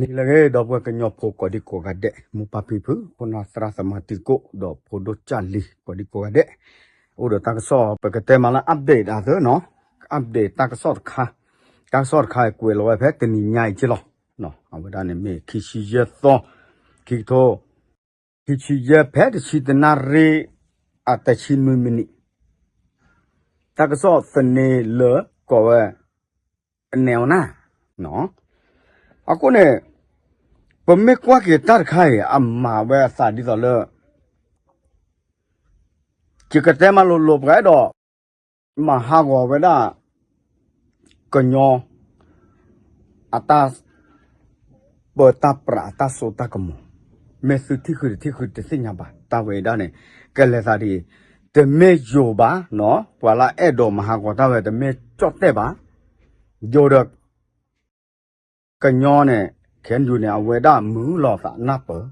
နံၤလၢအဂ့ၤ ဒီပုၢ်ဝဲၢ်ကညီဖိကိးဒံကိးဂၤဒဲး, မိၢ်ပၢ်ဖံဖု ဖိနၢ်သရၣ်သမါတံၤသကိး ဒီးဖိဒိၣ်ကၢ်လံၤကိးဒံကိးဂၤဒဲး, အိၣ်ဒီးတၢ်ကစီၣ် ပကတဲမးလၢ update အသၢနီၤ, update တၢ်ကစီၣ်တခါ, တၢ်ကစီၣ်တခါကွဲးလီၤဝဲဖဲတနံၤညါအံၤက့လီၤ. အဝဲဒၣ်န့ၣ်မ့ၢ်ခံဆံယဲၢ်သီ, ခံကထိ ခံဆံယဲၢ်ဖဲတဆံတနၣ်ရံၣ် အတဆံနွံမံးနံး, တၢ်ကစီၣ်သန့လၢကိးဝဲ နဲအီနၢ်, အဃိန့ၣ် ပမ့ၢ်ကွၢ်က့ၤတၢ်တခါအံၤ အမၤဝဲအသးဒ်သိးလၢ ယကတဲမးလိၤလိၤ ပှၤအဲၣ်ဒိး မၤဟးဂီၤဝဲဒၣ် ကညီ အတၢ်ပၢတၢ်ပြး အတၢ်စိတၢ်ကမီၤ, မ့ၢ်သုထံၣ်ဃုာ်တထံၣ်ဃုာ်တသ့ၣ်ညါဘၣ် တၢ်ဝဲအံၤဒၣ်န့ၣ် ကလဲၤသးဒ်အံၤ, တမ့ၢ်ယိၤဘၣ်နီၤ, ပှၤလၢအဲၣ်ဒိးမၤဟးဂီၤတၢ်ဝဲ တမ့ၢ်ကၠီၣ်တဲၣ်ဘၣ်, ယိၤဒီး ကညီန့ၣ် ခဲအံၤန့ၣ် အဝဲဒၣ်မုာ်လီၤသးနၢ်ပၢၢ်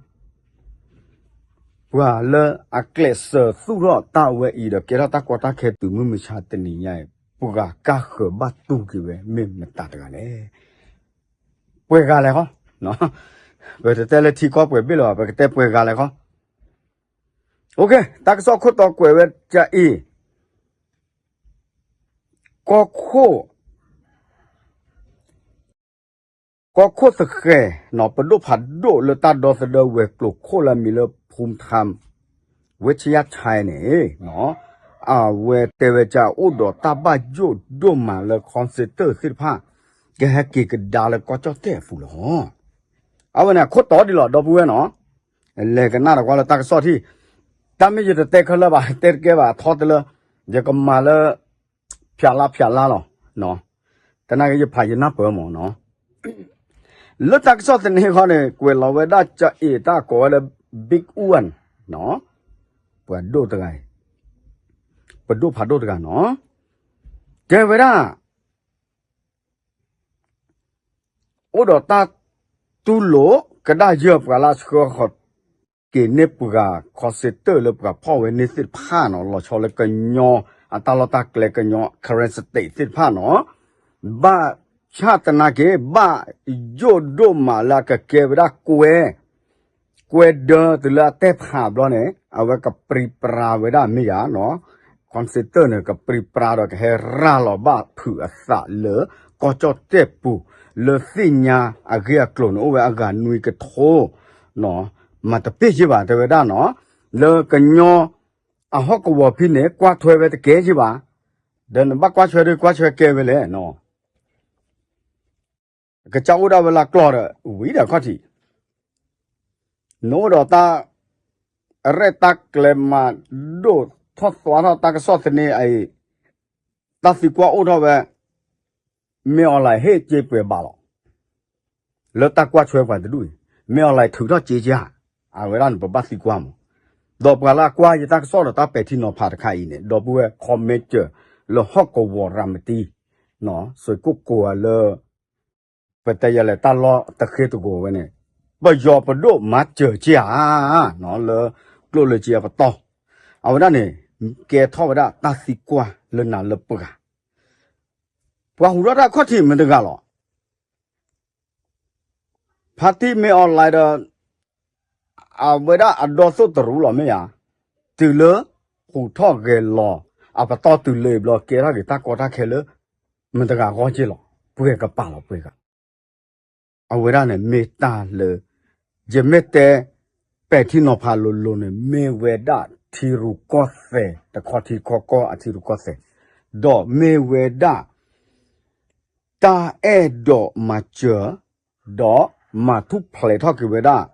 ပှၤလၢအကျဲးစၢးသူၣ်ထီၣ်တၢ်ဝဲအံၤဒီး ကဲထီၣ်တၢ်ကီတၢ်ခဲတုၤမုၢ်မဆါတနံၤညါအံၤ ပှၤကါဃၢၤဘၣ်တူၢ်က့ၤဝဲ မ့ၢ်မတၤတဂၤလဲၣ်. ပှဲၤဂၤလဲၣ်ဃီ, ပတတဲလၢထံကီၢ်ပှဲၤဘ့ၣ်လၢၤဘၣ်, ပကတဲပှဲၤဂၤလဲၣ်ဃီ. တၢ်ကစီၣ်ခိၣ်တီကွဲးဝဲကအံၤ, ကီၢ်ခိၣ် ကီၢ်ခိၣ်သဃဲၤ ပဒိၣ်ဖးဒိၣ်လၢတၢ်ဒီသဒၢဝဲၤကျိၤခိၣ်လၢအမံၤလၢ ဖူထၣ် ဝ့ၢ်ဆယၣ်ဆဲန့ၣ် အဝဲတဲဝဲကအိၣ်ဒီးတၢ်ဘၣ်ယိၣ်ဒိၣ်မးလၢ ခီစ့တၢၣ်သ့ၣ်တဖၣ် ကဟဲက့ၤကဒါလၢကီၢ်ကၠီၣ်တဲၣ်အပူၤလီၤ. အဝဲန့ၣ်အခိၣ်တီဒ်လီၤ ဒီပုၢ်ဝဲၢ်နီၤ, လဲၤကနၣ်ဒီးကွၢ်လၢတၢ်ကစီၣ်ထံၣ်, တၢ်မ့ၢ်ယတတဲခဲလၢာ်ဘၣ် တဲတကဲဘၣ် ထီတလၢ ယကမၤလၢ ဖျးလါဖျးလါလီၤ. တနာ်က့ယဖးယနၢ်ပၢၢ်မးနီၤ, လၢတၢ်ကစီၣ်သန့ခီန့ၣ် ကွဲးလီၤဝဲဒၣ်ကအံၤ တၢ်ကိးဝဲလၢ Big One နီၤ, ပှၤဒိၣ်တဂၤအံၤ, ပဒိၣ်ဖးဒိၣ်တဂၤနီၤ, တဲဝဲဒၣ် အိၣ်ဒီးတၢ်တူၢ်လိာ်ကဒါယၢၢ်ပှၤလၢအဆှၢဃီၤက့ၤန့ၢ်ပှၤ ခီစ့တၢၣ်လၢပှၤဖီၣ်ဝဲန့ၢ်သ့ၣ်တဖၣ်နီၤ, လီၤဆီလၢကညီအတၢ်လီၢ်တၢ်ကျဲ ကညီ Karen State သ့ၣ်တဖၣ်နီၤ, ဘၣ်ဆၣ်သနာ်က့ ဘၣ်ယိၣ်ဒိၣ်မးလၢအကကဲဝဲဒၣ်ကွဲ ကွဲဒၢတုၤလၢအတဲဖးဘျီန့ၣ် အဝဲကပြံပြါဝဲဒၣ်မ့ၢ်ယၤနီၤ, ခီစ့တၢၣ်န့ၣ် ကပြံပြါဒီးကဟဲရၤလီၤဘၣ်ဖုးအသးလၢ ကီၢ်ကၠီၣ်တဲၣ်ပူၤ လၢသ့ၣ်ညါအဂ့ၢ်အကျိၤန့ၣ် အိၣ်ဝဲအဂၤနွံကထိ မၤတပ့ၢ်က့ဘၣ် တဲဝဲဒၣ်နီၤ, လၢကညီအဟီၣ်ကဝီၤဖဲန့ၣ် ကွၢ်ထွဲဝဲတကဲက့ဘၣ်, ဒီးနဘၣ်ကွၢ်ထွဲဒီးကွၢ်ထွဲကဲဝဲလဲၣ်နီၤ ကစၢ်အိၣ်ဒၣ်ဝဲလၢကျီၢ်ဒီး ဝံၤဒီးခီၣ်ထံး, နအိၣ်ဒီးတၢ်ရဲၣ်တၢ်ကျဲၤမၤဒိၣ်ထီၣ်သွါထီၣ်တၢ်ကစီၣ်သန့အံၤ, တၢ်သံကွၢ်အိၣ်ထီၣ်ဝဲ, မ့ၢ်အီၤလဲၣ်ဟ့ၣ်က့ပှဲၤဘၣ်လီၤ. လၢတၢ်ကွၢ်ထွဲပှၤတဒူၣ်အံၤ, မ့ၢ်အီၤလဲၣ်ထုးထီၣ်က့က့ဧါ, အဝဲဒၣ်န့ၣ် ပဘၣ်သံကွၢ်မး, ဒီးပှၤလၢအကွၢ်ယတၢ်ကစီၣ်ဒီးတၢ်ပဲာ်ထံနီၤဖးတခါအံၤန့ၣ် ဒီပုၢ်ဝဲၢ် comment လၢဟီၣ်ကဝီၤရၤမတံ စ့ၢ်ကီးကိးဂၤလၢ ပတဲယဲလဲၣ်တၢ်လီၢ်တဃ့တကိးဝဲန့ၣ်, ပယီၤပဒိၣ်မၤစၢၤက့ဧါ, လၢကျိၣ်လၢစ့အပတီၢ်, အဝဲဒၣ်န့ၣ် ကဲထီၣ်ဝဲဒၣ်တၢ်သံကွၢ်လၢနၤလၢပှၤ, ပှၤဟူးထီၣ်တၢ်ခီၣ်ထံးမတၤတဂၤလီၤ. ဖါတံၢ်မ့ၢ်အီၤလဲၣ်ဒီး အဝဲဒၣ်အဒီသိၣ်တရူးလီၤမ့ၢ်ဧါ, တုၤလၢဟူးထီၣ်ဂဲၤလီၤ အပတီၢ်တုၤလၢအဘျီ ကဲထီၣ်က့ၤတၢ်ကီတၢ်ခဲလၢ မတၤတဂၤအဂီၢ်က့လီၤ, ပှဲၤကပၤလီၤပှဲၤဂၤ အဝဲဒၣ်န့ၣ်မ့ၢ်တၢ်လၢ ယမ့ၢ်တဲ ပဲာ်ထံနီၤဖးလိၤလိၤန့ၣ် မ့ၢ်ဝဲဒၣ်ထံရူၢ်ကီၢ်သဲး တခီထံခီကီၢ်အထံရူၢ်ကီၢ်သဲး, ဒီးမ့ၢ်ဝဲဒၣ် တၢ်အဲၣ်ဒိးမၤစၢၤ ဒီးမၤထူၣ်ဖျဲးထီၣ်က့ၤဝဲဒၣ်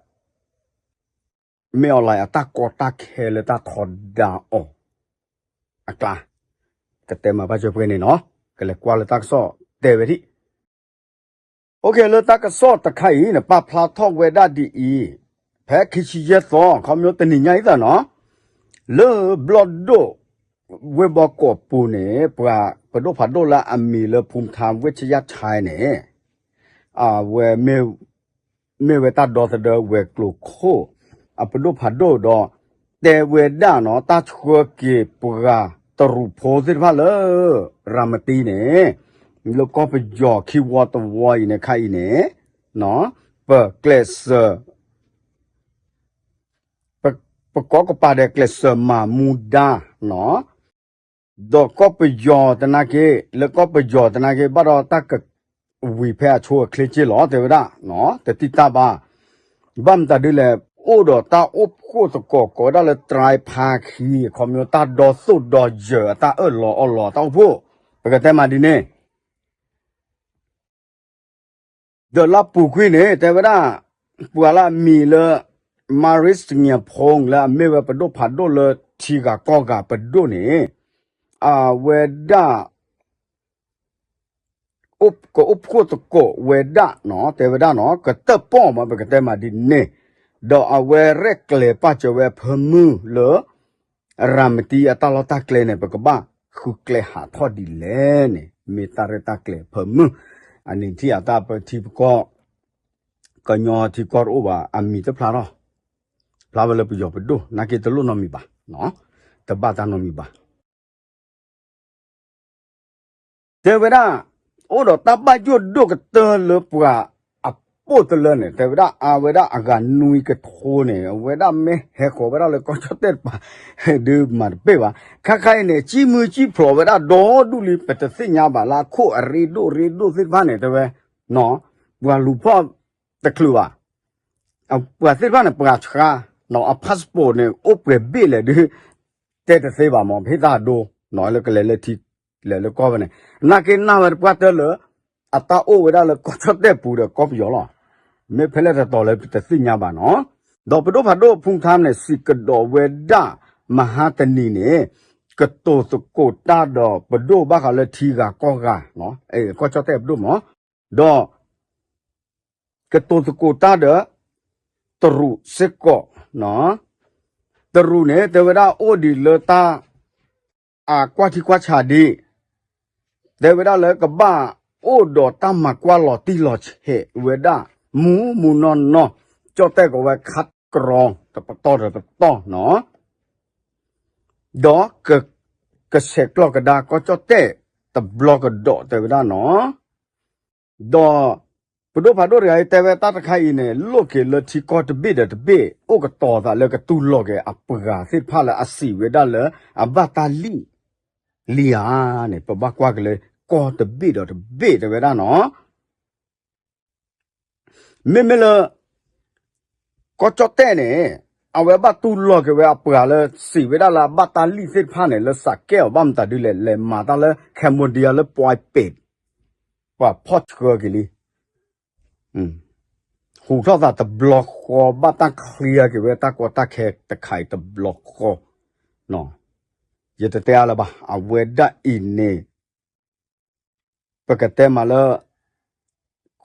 မ့ၢ်အီၤလဲၣ်အတၢ်ကီတၢ်ခဲလၢတၢ်ထီဒါအီၤအကျါ, ကတဲမၤဘၣ်စၢၤပှဲၤန့ၣ်နီၤ, ကလဲၤကွၢ်လၢတၢ်ကစီၣ်တဲဝဲဒၣ် လၢတၢ်ကစီၣ်တခါအံၤန့ၣ် ပာ်ဖျါထီၣ်ဝဲဒၣ်ဒ်အံၤ, ဖဲခံဆံယဲၢ်သီ ခီဖျိတနံၤညါအံၤသးနီၤ, လၢဘျီၣ်ဒိၣ် ဝ့ၢ်ဘီကီးပူၤန့ၣ် ပှၤပဒိၣ်ဖးဒိၣ်လၢအမံၤလၢ ဖူထၣ် ဝ့ၢ်ဆယၣ်ဆဲန့ၣ် အဝဲ မ့ၢ်ဝဲတၢ်ဒီသဒၢဝဲၤကျိၤခိၣ် အပဒိၣ်ဖးဒိၣ်ဒီး တဲဝဲဒၣ်နီၤ တၢ်ဆှၢက့ၤပှၤတရူးဖိသ့ၣ်တဖၣ်လၢ ရၤမတံန့ၣ် လၢကီၢ်ပယီၤခံဝီတဝီအံၤန့ၣ် ခါအံၤန့ၣ် နီၤ ပကျဲးစၢး ပ ပကိးကပၤဒီးကျဲးစၢးမၤမူဒါနီၤ, ဒီးကီၢ်ပယီၤသနာ်က့ လၢကီၢ်ပယီၤသနာ်က့ ဘၣ်ဒီးတၢ်ကဝံၤဖဲအဆိအချ့က့လီၤ တဲဝဲဒၣ်, တသံတၢ်ဘၣ်, ဘၣ်မတၤဒ်လဲၣ် အိၣ်ဒီးတၢ်အိၣ်ဖှိၣ်သကိး ကိးဝဲဒၣ်လၢ တရၢဖါခံ အခီပညီတၢ်ဒီသိၣ်ဒီယၢၤ အတၢ်အၢၣ်လီၤအီလီၤတၢ်အိၣ်ဖှိၣ်, ပကတဲမးဒ်န့ၣ် ဒီးလၢပူၤကွံာ်န့ၣ် တဲဝဲဒၣ် ပှၤလၢအမံၤလၢ Maris Tengiephone လၢအမ့ၢ်ဝဲပဒိၣ်ဖးဒိၣ်လၢထံဂၤကီၢ်ဂၤပဒိၣ်န့ၣ် အဝဲဒၣ် ကအိၣ်ဖှိၣ်သကိးဝဲဒၣ်နီၤ တဲဝဲဒၣ်နီၤ ကတၢၣ်ပီၣ်မး ပကတဲမးဒ်န့ၣ်, ဒီးအဝဲရဲၣ်ကျဲၤပာ်စၢၤဝဲဖၢမုၢ်လၢ ရၤမတံအတၢ်လီၢ်တၢ်ကျဲန့ၣ် ပကဘၣ်ဃုကျဲဟးထီၣ်ဒ်လဲၣ်န့ၣ် မ့ၢ်တၢ်ရဲၣ်တၢ်ကျဲၤဖၢမုၢ်, အနံၤထံၣ်အတၢ်ပထံပကီၢ် ကညီထံကီၢ်တအိၣ်ဘၣ် အမံၤတဖျါထီၣ်, ဖျါဝဲလၢပယီၤပဒိၣ် နာ်က့တလိၣ်နီတမံၤဘၣ်, တဘၣ်တၢ်နီတမံၤဘၣ်. တဲဝဲဒၣ် အိၣ်ဒီးတၢ်ဘၣ်ယိၣ်ဒိၣ်ကတၢၢ်လၢပှၤအပိၢ်တလၢန့ၣ် တဲဝဲဒၣ် အဝဲဒၣ်အဂၤနွံကထိန့ၣ် အဝဲဒၣ်မ့ၢ်ဟဲဃီၤဝဲဒၣ်လၢကီၢ်ကၠီၣ်တဲၣ်တပၤ ဒုးမၤတပ့ၢ်ဘၣ်. ခါခါအံၤန့ၣ် ကံၢ်မုၢ်ကံၢ်ဖျိးဝဲဒၣ်ဒီဒူၣ်လံ ပတသ့ၣ်ညါဘၣ်လၢအခိၣ်အရ့ဒိၣ်ရ့ဒိၣ်သ့ၣ်တဖၣ်န့ၣ် တဲဝဲ ပှၤလူၤဖီၣ်တချုးဘၣ်. ပှၤသ့ၣ်တဖၣ်န့ၣ် ပှၤဆှါ အ passport န့ၣ် အိၣ်ပှဲၤဘ့ၣ်လဲၣ်ဒုး တဲတသ့ဘၣ်မး ပဟ့ၣ်တၢ်အဒိ လၢကလဲၤလၢထံ လဲၤလၢကီၢ်ဝဲန့ၣ် နာ်က့နၢ်ဝဲတပှၢ်တၢၢ်လၢ အတၢ်အိၣ်ဝဲဒၣ်လၢကီၢ်ကၠီၣ်တဲၣ်ပူၤဒီးကီၢ်ပယီၤလီၤ. မ့ၢ်ဖဲလဲၣ်တတီၤလၢပတသ့ၣ်ညါဘၣ်နီၤ. ဒီးပဒိၣ်ဖးဒိၣ်ဖူထါန့ၣ် စံးကဒီးဝဲဒၣ် မဟါတနံၤန့ၣ် ကတိၤသကိးတၢ်ဒီးပဒိၣ်ဘၣ်ဃးလၢထံဂၤကီၢ်ဂၤ ကီၢ်ကၠီၣ်တဲၣ်ပဒိၣ်မး ဒီး ကတိၤသကိးတၢ်ဒီး တရူးစ့ၢ်ကီး, တရူးန့ၣ် တဲဝဲဒၣ်အိၣ်ဒံးလၢတၢ် အကွၢ်ထံကွၢ်ဆးဒံး, တဲဝဲဒၣ်လၢကဘၣ်အိၣ်ဒီးတၢ်မၤကွၢ်လီၤတံၢ်လီၤဆဲးဝဲဒၣ် မူမူနီၢ်နီၢ်, ကၠီၣ်တဲၣ်ကဝဲခးကရီတပတီၢ်တပတီၢ်နီၤ, ဒီး ကဆဲးကျိးကဒါကီၢ်ကၠီၣ်တဲၣ်တဘျီကဒီးတဲဝဲဒၣ်နီၤ. ဒီး ပဒိၣ်ဖးဒိၣ်တဂၤအံၤတဲဝဲတၢ်တခါအံၤန့ၣ် လိၣ်က့ၤလၢထံကီၢ်တဘ့ၣ်ဒီးတဘ့ၣ် အိၣ်ကတီၤသးလၢကတူၢ်လိာ်က့ၤအပှၤသ့ၣ်တဖၣ်လၢအစံးဝဲဒၣ်လၢ အဘၣ်တၢ်လံၣ်လံဧါန့ၣ် ပဘၣ်ကွၢ်က့ၤလၢကီၢ်တဘ့ၣ်ဒီးတဘ့ၣ်တဲဝဲဒၣ်နီၤ. မ့မ့ၢ်လၢ ကီၢ်ကၠီၣ်တဲၣ်န့ၣ် အဝဲဘၣ်တူၢ်လိာ်က့ၤဝဲအပှၤလၢစံးဝဲဒၣ်လၢအဘၣ်တၢ်လံၣ်သ့ၣ်တဖၣ်န့ၣ် လၢစးကဲအီၤဘၣ်မတၤဒ်လဲၣ် လဲၤမၤတၢ်လၢ Cambodia လၢ ပွဲးပဲး ပှၤဖီၣ်ဆှၢက့ၤလံ ဟူးထီၣ်သးတဘျီဃီ ဘၣ်တၢ်ချံက့ၤဝဲတၢ်ကီတၢ်ခဲတခါအံၤတဘျီဃီ, ယတတဲအါလၢၤဘၣ် အဝဲဒၣ်အံၤန့ၣ် ပကတဲမးလၢ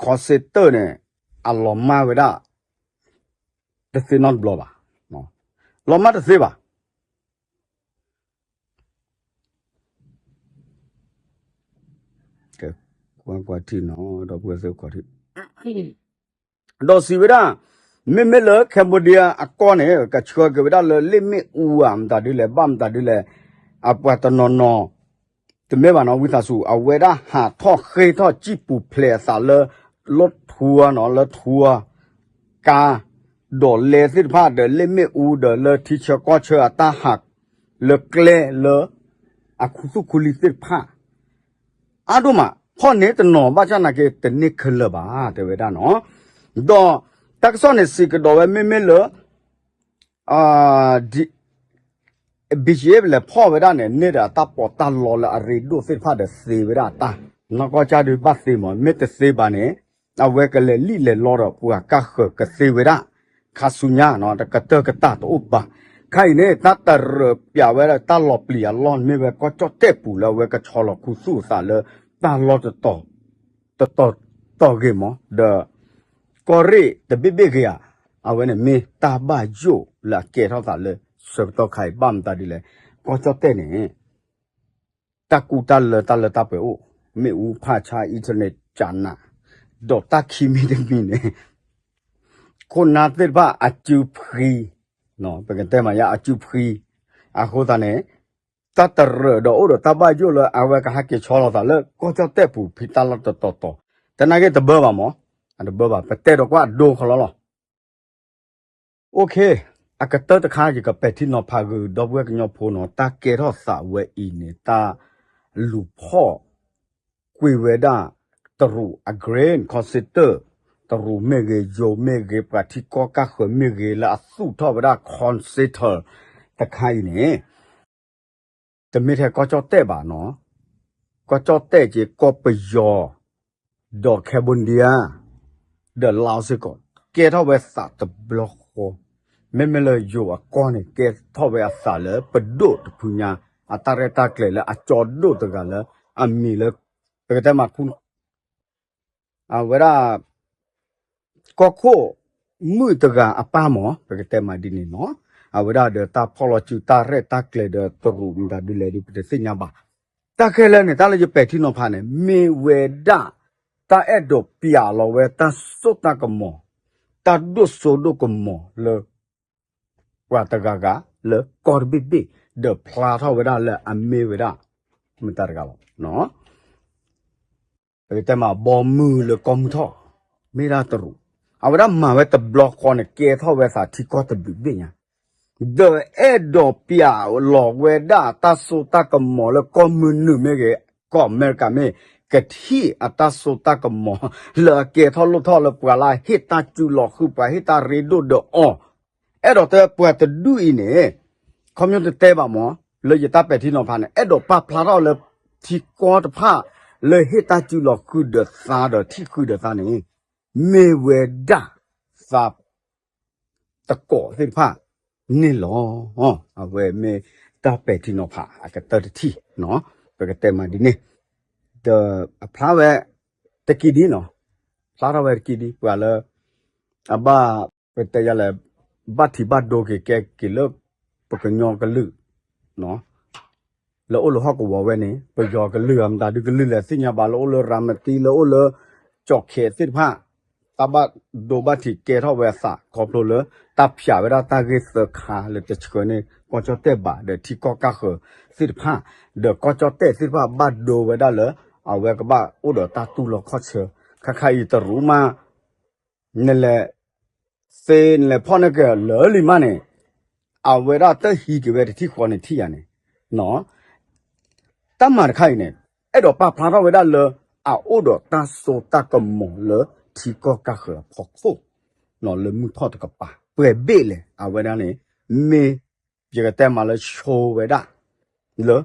ခီစ့တၢၣ်န့ၣ် အလီၤမၢ်ဝဲဒၣ် တသ့နီတဘျီဘၣ်, လီၤမၢ်တသ့ဘၣ်. ကွၢ်ကွၢ်ထံၣ်နီၤ ဒီပုၢ်ဝဲၢ်သ့ၣ်ခီၣ်ထံး ဒီးစံးဝဲဒၣ် မ့မ့ၢ်လၢ Cambodia အကီၢ်န့ၣ် ကဆှၢက့ၤဝဲဒၣ်လၢလ့ၣ်မ့ၣ်အူဧါ မတၤဒ်လဲၣ် ဘၣ်မတၤဒ်လဲၣ် အပှၤတနီၤနီၤ တမ့ၢ်ဘၣ်နီၤ ဝံသးစူၤ အဝဲဒၣ်ဟးထီၣ်ဃ့ထီၣ်စံၣ်ပူၤဖျဲးအသးလၢ လီၢ်ထူဧါနီၤ လၢထူဧါ ကါ ဒီးလဲသ့ၣ်တဖၣ်ဒီး လ့ၣ်မ့ၣ်အူဒီးလၢထံဆၢကီၢ်ဆၢအတၢ်ဟး လၢကျဲလၢ အခူသူၣ်ခူလံသ့ၣ်တဖၣ် အါဒိၣ်မး ဖီၣ်န့ၢ်တနီၤဘၣ်ဆၣ်နာ်က့ တန့ၢ်ခဲလၢာ်ဘၣ် တဲဝဲဒၣ်နီၤ. ဒီးတၢ်ကစီၣ်န့ၣ်စံးကဒီးဝဲမ့မ့ၢ်လၢ BGF လဲၤဖီၣ်ဝဲဒၣ်န့ၣ် န့ၢ်ဒီးအတၢ်ပီးတၢ်လီလၢအရ့ဒိၣ်သ့ၣ်တဖၣ်ဒီး သ့ဝဲဒၣ်အတၢ် နီၢ်ကီၢ်ကၢ်ဒုးဘၣ်သ့မး မ့ၢ်တသ့ဘၣ်န့ၣ် အဝဲကလဲၤလံၣ်လဲၤလီဒီးပှၤကၢ်ဃၢၤကသ့ဝဲဒၣ် ခါဆူညါနီၤ တကတၢၢ်ကတၢၢ်တအိၣ်ဘၣ်. ခဲအံၤန့ၣ် တၢ်တရၢးပၠးဝဲဒၣ်တၢ်လီၤပျံၤအလီၢ်န့ၣ်မ့ၢ်ဝဲကီၢ်ကၠီၣ်တဲၣ်ပူၤလၢအဝဲကဆီလီၤခူသူၣ်အသးလၢ တၢ်လီၢ်တတီၤ တတီၤတီၤဂ့ၤမး ဒီး ကီၢ်ရ့ၣ်တဘ့ၣ်ဘ့ၣ်ဂ့ၤဧါ. အဝဲန့ၣ်မ့ၢ်တၢ်ဘၣ်ယိၣ်လၢအကဲထီၣ်သးလၢဆၢကတီၢ်ခါအံၤ ဘၣ်မတၤဒ်လဲၣ် ကီၢ်ကၠီၣ်တဲၣ်န့ၣ် တၢ်ကူတၢ်လၢတၢ်လၢတၢ်ပှဲၤအိၣ် မ့ၣ်အူဖးဆါ internet ကနး ဒီးတၢ်ခံမံၤတမံၤန့ၣ် ခိၣ်နၢ်သ့ၣ်တဖၣ်အစုဖှံ ပကတဲမးယါအစုဖှံ အဃိသတးန့ၣ် တၢ်တရၢးဒီးအိၣ်ဒီးတၢ်ဘၣ်ယိၣ်လၢအဝဲကဟဲက့ၤဆီလီၤသးလၢကီၢ်ကၠီၣ်တဲၣ်ပူၤဖဲတၢ်လီၢ်တတီၤတီၤ တနာ်က့တဘၢဘၣ်မး အတဘၣ်ဘၣ် ပတဲဒီးကွၢ်အဒိခီလီၤလီၤ. OK, အကတၢၢ်တခါ ယကပဲာ်ထံနီၤဖးဂ့ၤ ဒီပုၢ်ဝဲၢ်ကညီဖိနီၤ, တၢ်ကဲထီၣ်သးဝဲအံၤန့ၣ် တၢ်လူၤဖီၣ်ကွံာ်ဝဲဒၣ် တရူးအ grain concentrator, တရူးမ့ၢ်ဂ့ၤ, ယိၤမ့ၢ်ဂ့ၤ, ပှၤထံကီၢ်ကၢ်ဃၢၤမ့ၢ်ဂ့ၤ လၢအသူၣ်ထီၣ်ဝဲဒၣ် concentrator တခါအံၤန့ၣ် တမ့ၢ်ထဲကီၢ်ကၠီၣ်တဲၣ်ဘၣ်နီၤ, ကီၢ်ကၠီၣ်တဲၣ်က့ ကီၢ်ပယီၤ ဒီး Cambodia ဒီး Laos စ့ၢ်ကီး ကဲထီၣ်ဝဲသးတဘျီဃီ, မ့မ့ၢ်လၢယိၤအကီၢ်န့ၣ် ကဲထီၣ်ဝဲအသးလၢပဒိၣ်တဖုညါ အတၢ်ရဲၣ်တၢ်ကျဲၤလၢအကၠီဒိၣ်တဂၤလၢ အမံၤလၢ ပကတဲမး အဝဲဒၣ် ကီၢ်ခိၣ်မုၣ်တဂၤအပၢ်မး ပကတဲမးဒ်န့ၣ်နီၤ, အဝဲဒၣ်ဒီးတၢ်ဖီၣ်လီၤစုတၢ်ရဲၣ်တၢ်ကျဲၤဒီးတရူးမတၤဒ်လဲၣ်ဒ်ပတသ့ၣ်ညါဘၣ်. တၢ်ခဲလၢာ်န့ၣ် တၢ်လၢယပဲာ်ထံနီၤဖးန့ၣ် မ့ၢ်ဝဲဒၣ် တၢ်အဲၣ်ဒိးပျးလီၤဝဲတၢ်စိတၢ်ကမီၤ, တၢ်ဒိၣ်စိဒိၣ်ကမီၤလၢ ပှၤတဂၤဂၤလၢကီၢ်တဘ့ၣ်ဘ့ၣ် ဒီးဖျါထီၣ်ဝဲဒၣ်လၢအမ့ၢ်ဝဲဒၣ် မတၤတဂၤလီၤ. ပကတဲမး ဘီမုၢ်လၢကီၢ်မုၢ်ထီၣ် မ့ၢ်ဒၣ်တရူး, အဝဲဒၣ်မၤဝဲတဘျီဃီန့ၣ် ကဲထီၣ်ဝဲသးထံကီၢ်တဘ့ၣ်ဘ့ၣ်ညါ, ဒီးအဲၣ်ဒိးပျးလီၤဝဲဒၣ်တၢ်စိတၢ်ကမီၤလၢကီၢ်မုၢ်နုာ်မ့ၢ်ဂ့ၤ, ကီၢ်အမဲရကၤမ့ၢ် ကထံၣ်အတၢ်စိတၢ်ကမီၤ လၢအကဲထီၣ်လိၣ်ထီၣ်လၢပှၤလၢဟ့ၣ်တၢ်စုလီၤဃုာ် ပှၤဟ့ၣ်တၢ်ရ့ဒိၣ်ဒီးအီၤ, အဲၣ်ဒိးတဲပှၤတဒူၣ်အံၤန့ၣ် ခီဖျိတတဲဘၣ်မး လၢယတၢ်ပဲာ်ထံနီၤဖးန့ၣ် အဲၣ်ဒိးပာ်ဖျါထီၣ်လၢထံကီၢ်တဖၣ် လၢဟ့ၣ်တၢ်စုလီၤဃုာ်ဒီးသးဒီးထံၣ်ဃုာ်ဒီးသးန့ၣ် မ့ၢ်ဝဲဒၣ်သး တကိးသ့ၣ်တဖၣ်န့ၣ်လီၤ. အဝဲမ့ၢ်တၢ်ပဲာ်ထံနီၤဖးအကတၢၢ်တထံၣ်, ပကတဲမးဒ်န့ၣ်, ဒီးအဖျါဝဲတက့ၢ်ဒ်နီၤ, ဖျါထီၣ်ဝဲတက့ၢ်ဒ် ပှၤလၢ အဘၣ် ပတဲယၤလဲၣ်, ဘၣ်ထံးဘၣ်ဒိက့ၤကဲက့ၤလၢ ပကညီကလုာ် လၢအိၣ်လၢဟီၣ်ကဝီၤဝဲန့ၣ် ပယီၤကလုာ် မတၤဒုကလုာ်လဲၣ်သ့ၣ်ညါဘၣ် လၢအိၣ်လၢရၤမတံ လၢအိၣ်လၢ ကၠီၣ်ခဲသ့ၣ်တဖၣ် တၢ်ဘၣ်ဒိဘၣ်ထံးကဲထီၣ်ဝဲအသး ခီဖျိလၢတၢ်ဖၠးဝဲဒၣ်တၢ်ဂ့ၢ်သၢခါလၢတဆှၢန့ၢ်ကီၢ်ကၠီၣ်တဲၣ်ဘၣ် ဒီးထံကီၢ်ကၢ်ဃၢၤသ့ၣ်တဖၣ်, ဒီးကီၢ်ကၠီၣ်တဲၣ်သ့ၣ်တဖၣ်ဘၣ်ဒိဝဲဒၣ်လၢ အဝဲကဘၣ်အိၣ်ဒီးတၢ်တူၢ်လိာ်ခီၣ်ဆၢ, ခါခါအံၤတရူးမး နလဲၤ သ့နလဲၤဖီၣ်န့ၢ်က့ၤလၢလံမးန့ၣ်, အဝဲဒၣ်တဟံးက့ၤဝဲတထံၣ်ဃီန့ၣ်ထံၣ်ယၤန့ၣ်, တၢ်မၤတခါအံၤန့ၣ် အဲၣ်ဒိးပာ်ဖျါထီၣ်ဝဲဒၣ်လၢ အအိၣ်ဒီးတၢ်စိတၢ်ကမီၤလၢထံကီၢ်ကၢ်ဃၢၤအဖီခိၣ်, လၢမုၢ်ထီၣ်တကပၤ ပှဲၤဘ့ၣ်လဲၣ် အဝဲဒၣ်န့ၣ် မ့ၢ် ယကတဲမးလၢဆိဝဲဒၣ် လၢ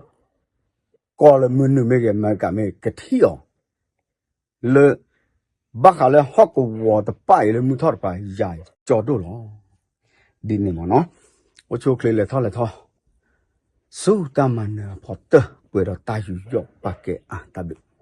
ကီၢ်လၢမုၢ်နုာ်မ့ၢ်ဂ့ၤ အမဲရကၤမ့ၢ်ဂ့ၤ ကထံၣ်အီၤ လၢ ဘၣ်ဃးလၢဟီၣ်ကဝီၤတဖၣ်အံၤလၢမုၢ်ထီၣ်တကပၤ ယၤကၠီဒိၣ်လီၤ. ဒ်န့ၣ်မ့ၢ်နီၤ, အိၣ်ဆူၣ်အိၣ်ချ့လဲၤထီၣ်လဲၤထီ ဆူတၢ်မၤနၢၤအဖီတၢၢ် ပှဲၤဒီးတၢ်ယူးယီၣ်ပာ်ကဲအါတၢ်ဘျုး